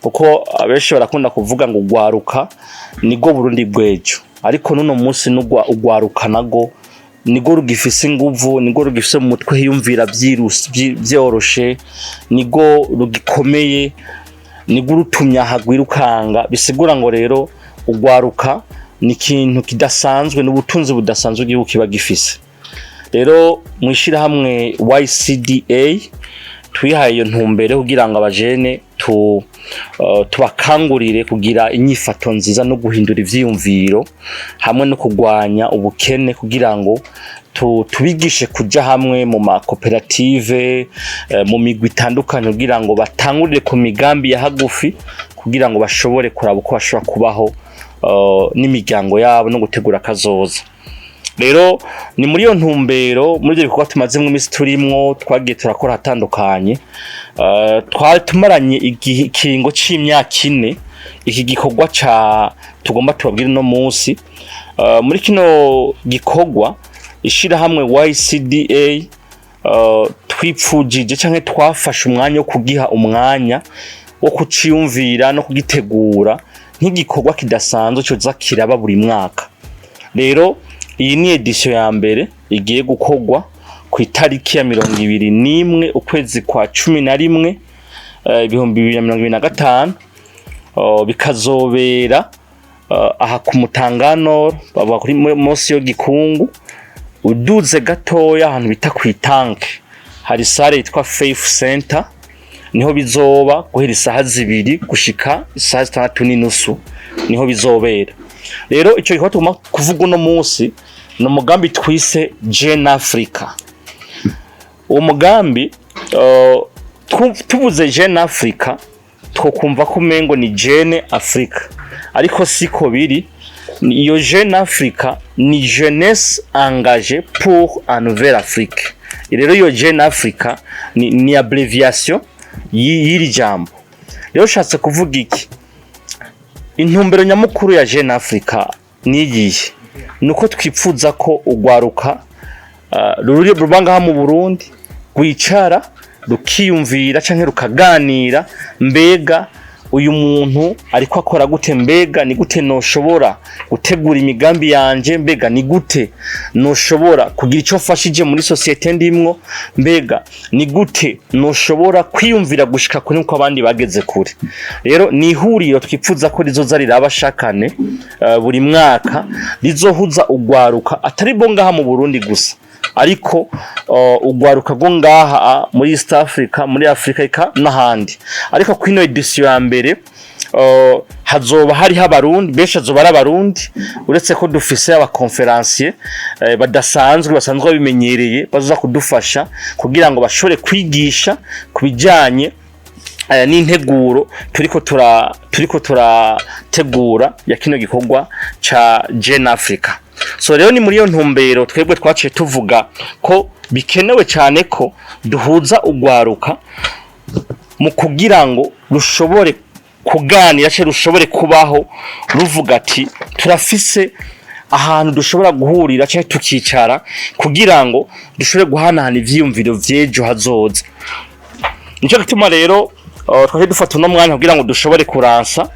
Kuko abenshi barakunda kuvuga ngo ugwaruka nibwo Burundi bw'ejo, ariko n'uno munsi n'ugwa ugwaruka nago nibwo rugifise inguvu, nibwo rugifise mu mutwe hiyumvira vyoroshe, nibwo rugikomeye, nibwo urutumye aha rwirukanga. Bisigura ngo rero ugwaruka ni ikintu kidasanzwe, n'ubutunzi budasanzwe igihugu kiba gifise. Rero mw'ishirahamwe YCDA twihaye iyo ntumbero kugira ngo abajene tubakangurire kugira inyifato nziza no guhindura ivyiyumviro hamwe no kugwanya ubukene, kugira ngo tubigishe kuja hamwe mu makoperative, mu migwi itandukanye, kugira ngo batangurire ku migambi ya hagufi, kugira ngo bashobore kuraba uko bashobora kubaho n'imiryango yabo no gutegura akazoza. Rero ni muri iyo ntumbero, muri ibyo bikorwa tumazemwo iminsi turimwo, twagiye turakora hatandukanye. Twari tumaranye igihe, ikiringo c'imyaka 4, iki gikorwa ca tugomba tubabwire uno munsi. Muri kino gikorwa, ishirahamwe YCDA twipfujije canke twafashe umwanya wo kugiha umwanya wo kuciyumvira no kugitegura nk'igikorwa kidasanzwe coza kiraba buri mwaka. Rero iyi ni édition ya mbere igiye gukorwa ku itariki ya 21 ukwezi kwa 11 2025, bikazobera aha ku Mutangano, bavuga kuri munsi yo Gikungu, uduze gatoya ahantu bita kw'itanke, hari salle yitwa Faith Center. Niho bizoba guhera isaha 2 gushika isaha 6:30, niho bizobera. Rero ico gikorwa tugomba kuvuga uno munsi ni umugambi twise Jeune Africa. Uwo mugambi, tuvuze Jeune Africa, twokumva ko umengo ni Jeune Africa, ariko siko biri. Iyo Jeune Africa ni jeunesse engagée pour un nouvelle Afrique. Rero iyo Jeune Africa ni abréviation y'iri jambo. Rero ushatse kuvuga iki? Intumbero nyamukuru ya Jeune Africa ni iyihe? Nuko twipfuza ko ugwaruka ruri ruba ngaha mu Burundi rwicara rukiyumvira canke rukaganira: mbega uyu muntu ariko akora gute? Mbega ni gute noshobora gutegura imigambi yanje? Mbega ni gute noshobora kugira ico mfashije muri société ndimwo? Mbega ni gute noshobora kwiyumvira gushika kure nkuko abandi bageze kure? Rero ni ihuriro twipfuza ko rizoza riraba shakane, buri mwaka, rizohuza ugwaruka atari bo ngaha mu Burundi gusa, ariko ugwaruka rwo ngaha muri East Africa, muri Africa, eka n'ahandi. Ariko kwino édition ya mbere hazoba hariho Abarundi benshi, hazoba ari Abarundi, uretse ko dufise aba conférenciers badasanzwe, basanzwe babimenyereye, bazoza kudufasha kugira ngo bashobore kwigisha ku bijanye n'integuro turiko turategura ya kino gikorwa ca Jeune Africa. So rero ni muri iyo ntumbero twebwe twaciye tuvuga ko bikenewe cyane ko duhuza ugwaruka mu kugira ngo rushobore kuganira cyangwa rushobore kubaho ruvuga ati: turafise ahantu dushobora guhurira cyangwa tukicara kugira ngo dushobore guhanahana ivyiyumviro vy'ejo hazoza. Nico gituma rero twaje dufata uno mwanya kugira ngo dushobore kuransa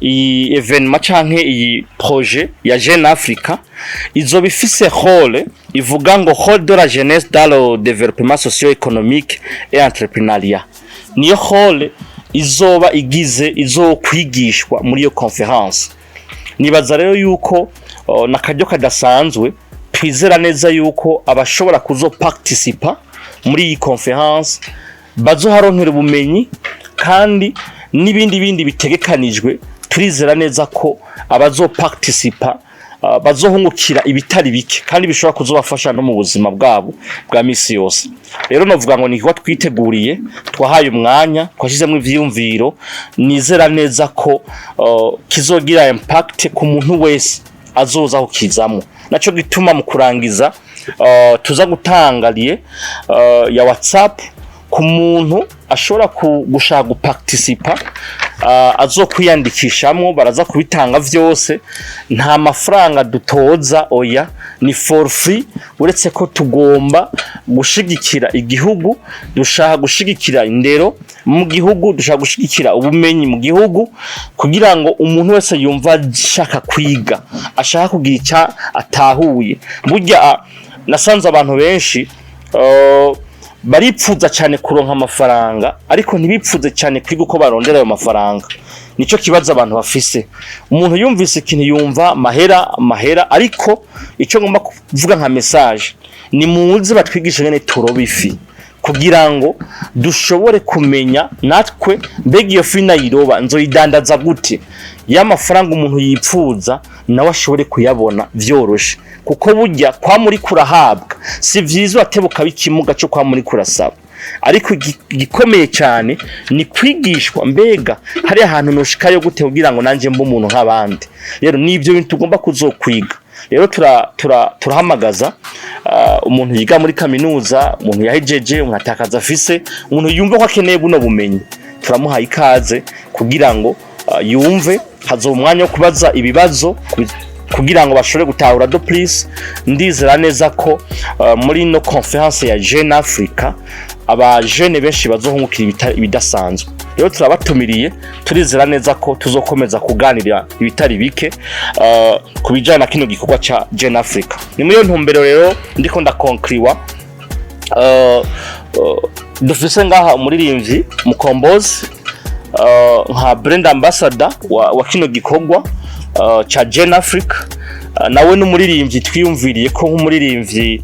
iyi événement canke iyi projet ya Jeune Africa. Izoba ifise rôle ivuga ngo "Rôle de la jeunesse dans le développement socio-économique et entrepreneuriat". Niyo rôle izoba igize izokwigishwa muri iyo conférence. Nibaza rero yuko nakaryo kadasanzwe. Twizera neza yuko abashobora kuzoparticipa muri iyi conférence bazoharonkera ubumenyi kandi n'ibindi bindi bitegekanijwe. Turizera neza ko abazoparticipa bazohungukira ibitari bike kandi bishobora kuzobafasha no mu buzima bwabo bwa misi yose. Rero novuga ngo ni igikorwa twiteguriye, twahaye umwanya, twashizemo ivyiyumviro. Nizera neza ko kizogira impact ku muntu wese azoza kukizamwo. Naco gituma mu kurangiza tuza gutanga lien ya WhatsApp ku muntu ashobora gushaka guparticipa. Azokwiyandikishamwo baraza kubitanga vyose. Nta mafaranga dutoza, oya, ni for free, uretse ko tugomba gushigikira igihugu, dushaka gushigikira indero mu gihugu, dushaka gushigikira ubumenyi mu gihugu, kugira ngo umuntu wese yumva ashaka kwiga, ashaka kugira icyo atahuye. Burya nasanze abantu benshi baripfuza cyane kuronka amafaranga, ariko ntibipfuze cyane kwiga uko barondera ayo mafaranga. Nico kibazo abantu bafise. Umuntu yumvise ikintu yumva mahera, mahera. Ariko icyo ngomba kuvuga nka message ni: muze batwigishe ngene turoba ifi, kugira ngo dushobore kumenya natwe mbega iyo fi nayiroba nzoyidandaza gute, ya mafaranga umuntu yipfuza nawe ashobore kuyabona vyoroshe. Kuko burya kwa muri kurahabwa si vyiza, watebuka ikimuga cyo kwa muri kurasaba. Ariko igikomeye cyane ni kwigishwa mbega hari ahantu noshikayo gute kugira ngo nanje mbe umuntu nk'abandi. Rero ni ibyo bintu tugomba kuzokwiga. Rero turahamagaza umuntu yiga muri kaminuza, umuntu yahejeje, umuntu atakaza afise, umuntu yumva ko akeneye buno bumenyi, turamuhaye ikaze kugira ngo yumve. Hazoba umwanya wo kubaza ibibazo kugira ngo bashobore gutahura de plus. Ndizera neza ko muri ino conférence ya Jeune Africa aba jeunes benshi bazohungukira ibidasanzwe. Rero turabatumiriye, turizera neza ko tuzokomeza kuganira ibitari bike ku bijyanye na kino gikorwa ca Jeune Africa. Ni muri iyo ntumbero rero ndiko ndakonkriwa. Dufise ngaha umuririmbyi Mukombozi nka brand ambassador wa kino gikorwa ca Jeune Africa. Nawe n'umuririmbyi twiyumviriye ko nk'umuririmbyi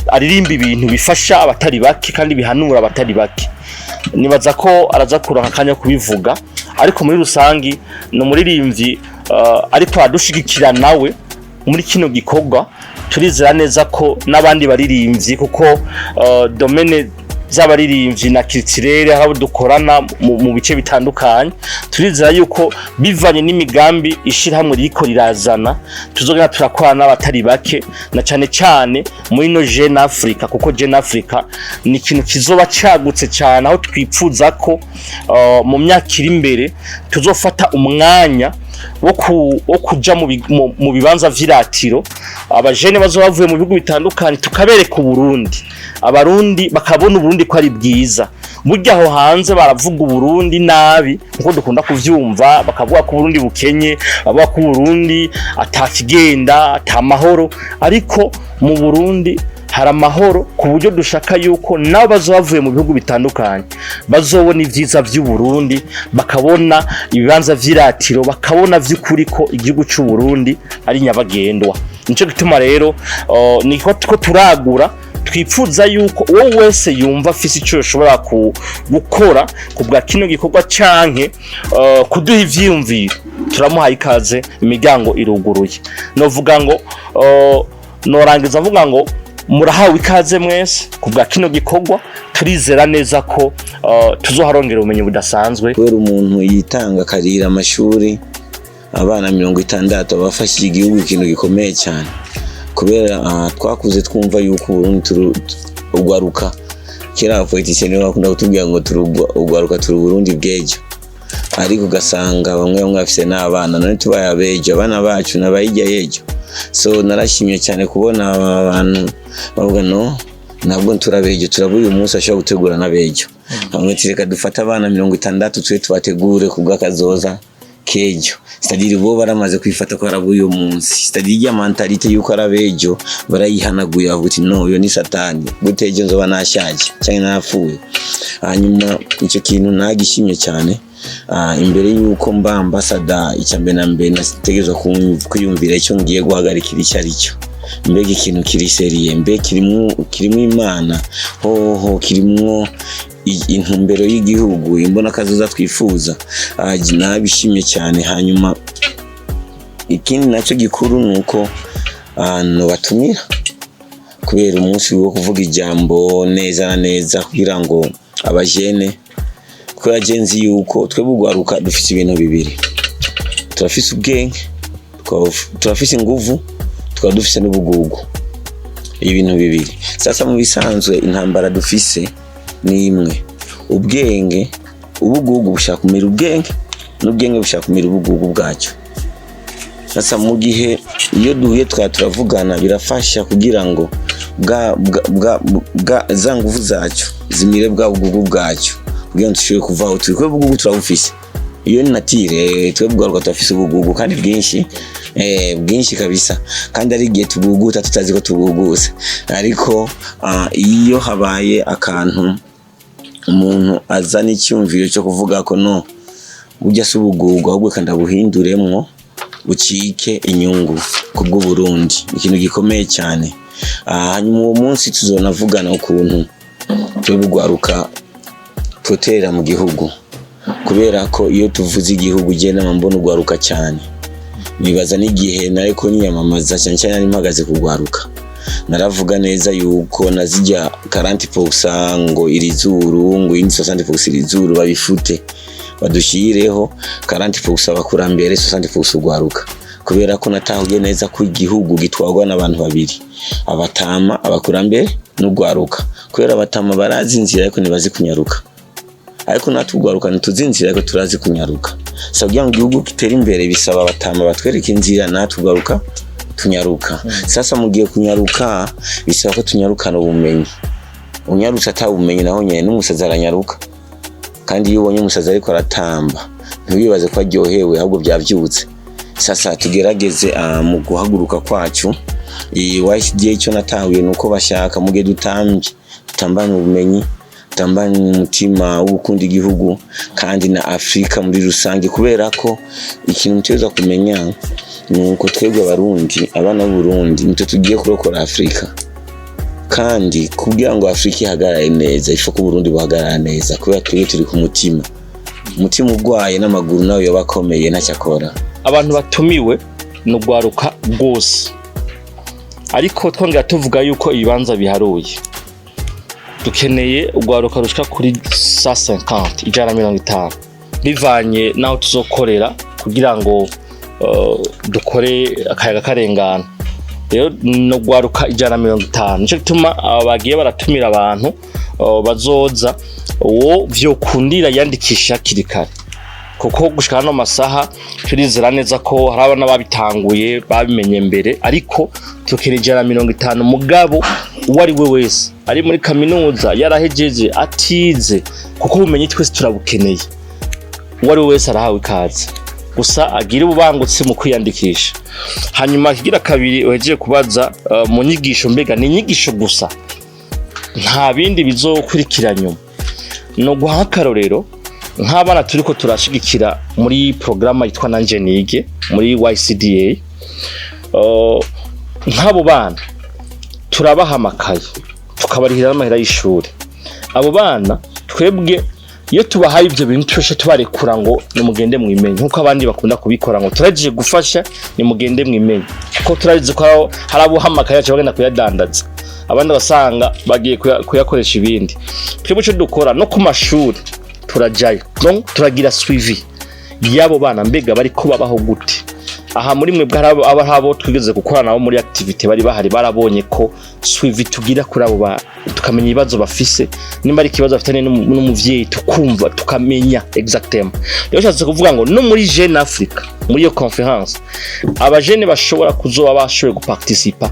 aririmba ibintu bifasha abatari bake kandi bihanura abatari bake. Nibaza ko araza kuronka akanya ko kubivuga, ariko muri rusangi ni umuririmbyi ariko aradushigikira nawe muri kino gikorwa. Turizera neza ko n'abandi baririmbyi, kuko domaine z'abaririmbyi na culturel aho dukorana mu bice bitandukanye, turizera yuko bivanye n'imigambi ishirahamwe ririko rirazana, tuzogenda turakorana n'abatari bake, na cane cane muri no Jeune Africa, kuko Jeune Africa ni ikintu kizoba cagutse cyane, aho twipfuza ko mu myaka iri imbere tuzofata umwanya wo kuja mu bibanza vy'iratiro, abajene bazoba bavuye mu bihugu bitandukanye, tukabereka Uburundi, Abarundi bakabona Uburundi ko ari bwiza. Burya aho hanze baravuga Uburundi nabi, nkuko dukunda kuvyumva, bakavuga ko Uburundi bukenye, bavuga ko Uburundi atakigenda, ata mahoro. Ariko mu Burundi hari amahoro, ku buryo dushaka yuko nabo bazoba bavuye mu bihugu bitandukanye bazobona ibyiza vy'u Burundi, bakabona ibibanza vy'iratiro, bakabona vy'ukuri ko igihugu c'u Burundi ari nyabagendwa. Nico gituma rero niko ko turagura, twipfuza yuko uwo wese yumva afise ico yoshobora gukora ku bwa kino gikorwa canke kuduha ivyiyumviro, turamuhaye ikaze, imiryango iruguruye. Novuga ngo norangiza mvuga ngo murahawe ikaze mwese ku bwa kino gikorwa. Turizera neza ko tuzoharongera ubumenyi budasanzwe. Kubera umuntu yitanga akarira amashuri abana 60, aba afashije igihugu ikintu gikomeye cyane, kubera twakuze twumva yuko Uburundi ugwaruka. Kera abapoliticiens nibo bakunda kutubwira ngo turi ugwaruka, turi Uburundi bw'ejo, ariko ugasanga bamwe bamwe bafise n'abana. None tubaye abejo, abana bacu n'abayijya y'ejo. So narashimye cyane kubona aba bantu bavuga: "No, ntabwo turabejo, turabura uyu munsi ashobora gutegura n'abejo." Bamwe ati: "Reka dufate abana 60 tube tubategure ku bw'akazoza kejo." C'est-à-dire bo baramaze kwifata ko ari uyu munsi, c'est-à-dire irya mentalité yuko ari abejo barayihanaguye, bavuga uti: "No, iyo ni satani, gute ejo nzoba nashaje cyangwa napfuye?" Hanyuma icyo kintu nagishimye cyane. Imbere yuko mba ambassador, icya mbere na mbere nategerezwa kwiyumvira icyo ngiye guhagarikira icyo ari cyo. Mbega ikintu kiri sérieux? Mbe kirimwo Imana hoho? Kirimwo intumbero y'igihugu, imbona kazoza twifuza? Nabishimye cyane. Hanyuma ikindi nacyo gikuru ni uko batumira kubera umunsi wo kuvuga ijambo neza na neza, kugira ngo abajene, kubera je nzi yuko twebwe ugwaruka dufise ibintu bibiri: turafise ubwenge, turafise inguvu, tukaba dufise n'ubugugu. Ibintu bibiri. Sasa mu bisanzwe intambara dufise ni imwe: ubwenge. Ubugugu bushaka kumira ubwenge, n'ubwenge bushaka kumira ubugugu bwacyo. Sasa mu gihe iyo duhuye tukaba turavugana, birafasha kugira ngo bwa za nguvu zacyo zimire bwa bugugu bwacyo, kugira ngo dushobore kuva aho turi, kubera ubugugu turabufise. Iyo ni nature. Twebwe ubwaruka turafise ubugugu kandi bwinshi, bwinshi kabisa, kandi ari igihe tuguguta tutazi ko tuguguse. Ariko iyo habaye akantu umuntu azana icyumviro cyo kuvuga ko no burya si ubugugu, ahubwo kandi abuhinduremwo bucike inyungu ku bw'Uburundi, ikintu gikomeye cyane. Hanyuma uwo munsi tuzonavugana ukuntu twebwe urwaruka twoterera mu gihugu, kubera ko iyo tuvuze igihugu je nama mbona urwaruka cyane. Nibaza n'igihe nariko niyamamaza, cyane cyane nari mpagaze kugwaruka, naravuga neza yuko nazijya 40% ngo iri zuru, ngo iyindi 60% iri zuru, babifute, badushireho 40% abakurambere, 60% urwaruka, kubera ko natahuye neza ko igihugu gitwarwa n'abantu babiri: abatama, abakurambere, n'urwaruka. Kubera abatama barazi inzira ariko ntibazi kunyaruka, ariko natwe urwaruka ntituzi inzira ariko turazi kunyaruka. Sasa kugira ngo igihugu gitere imbere bisaba abatama batwereka inzira, natwe urwaruka tunyaruka. Sasa mugiye kunyaruka, bisaba ko tunyarukana ubumenyi. Unyarutse atabumenyi, naho nyene n'umusazi aranyaruka. Kandi iyo ubonye umusazi ariko aratamba, ntiwibaze ko aryohewe, ahubwo byavyutse. Sasa tugerageze mu guhaguruka kwacu. Iyi YCDA, icyo natahuye nuko bashaka mugihe dutambye, dutambane ubumenyi, dutambane umutima wo gukunda igihugu kandi na Afrika muri rusange, kubera ko ikintu mutegerezwa kumenya ni uko twebwe Abarundi, abana b'Uburundi, nitwe tugiye kurokora Afrika. Kandi kugira ngo Afrika ihagarare neza, ifo ko Uburundi buhagarara neza, kubera twebwe turi ku mutima. Umutima urwaye, n'amaguru nayo yoba akomeye ntacyo akora. Abantu batumiwe ni urwaruka rwose, ariko twongera tuvuga yuko ibibanza biharuye. Dukeneye urwaruka rushika kuri 150, 150, bivanye n'aho tuzokorera, kugira ngo dukore akayaga karengana. Rero ni urwaruka 150. Nico gituma aba bagiye baratumira abantu bazoza, uwo vyokundira yandikisha hakiri kare, kuko gushika hano masaha turizera neza ko hari abana babitanguye, babimenye mbere. Ariko tukeneye 150. Mugabo uwo ari we wese ari muri kaminuza, yarahejeje, atize, kuko ubumenyi twese turabukeneye, uwo ari we wese arahawe ikaze, gusa agire ububangutsi mu kwiyandikisha. Hanyuma kigira kabiri uhejeje kubaza, mu nyigisho, mbega ni inyigisho gusa, nta bindi bizokurikira nyuma? No guha akarorero nk'abana turiko turashigikira muri porogaramu yitwa Nanje Nige muri YCDA. Nk'abo bana turabaha amakaye, tukabarihira n'amahera y'ishuri. Abo bana twebwe iyo tubahaye ibyo bintu, twese tubarekura ngo nimugende mwimenye, nk'uko abandi bakunda kubikora, ngo turagiye gufasha, nimugende mwimenye, kuko turabizi ko hari abo amakaye yacu bagenda kuyadandaza, abandi basanga bagiye kuyakoresha ibindi. Twebwe icyo dukora, no ku mashuri turajayo, donc turagira suivi y'abo bana, mbega bariko babaho gute? Aha muri mwe aba abo twigeze gukorana nabo muri activité bari bahari, barabonye ko suivi tugira kuri abo bana, tukamenya ibibazo bafise, nimba ari ikibazo bafitanye n'umuvyeyi, tukumva, tukamenya exactement. Rero nshatse kuvuga ngo no muri Jeune Africa, muri iyo conférence, abajene bashobora kuzoba bashoboye guparticipa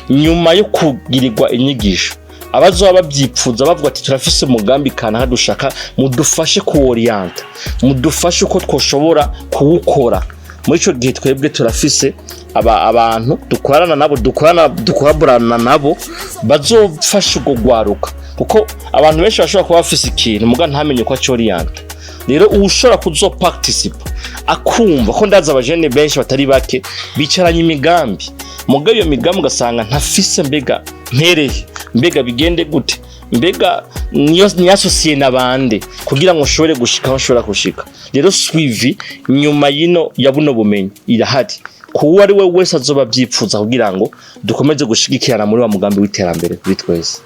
nyuma yo kugirirwa inyigisho, abazoba babyipfuza bavuga ati: "Turafise umugambi kanaka dushaka mudufashe kuworiyanta, mudufashe uko twoshobora kuwukora." Muri ico gihe twebwe turafise abantu dukorana nabo, dukorana, dukoraborana nabo, bazofasha urwo rwaruka, kuko abantu benshi bashobora kuba bafise ikintu muga ntamenye uko acoriyanta. Rero uwushobora kuzoparticipa akumva ko, ndazi abajene benshi batari bake bicaranye imigambi, muga iyo migambi ugasanga ntafise, mbega mpereye, mbega bigende gute, mbega niyo niyasosiye na bande kugira ngo nshobore gushika aho nshobora gushika. Rero suivi nyuma yino ya buno bumenyi irahari ku uwo ari we wese azoba avyipfuza, kugira ngo dukomeze gushigikirana muri wa mugambi w'iterambere kuri twese.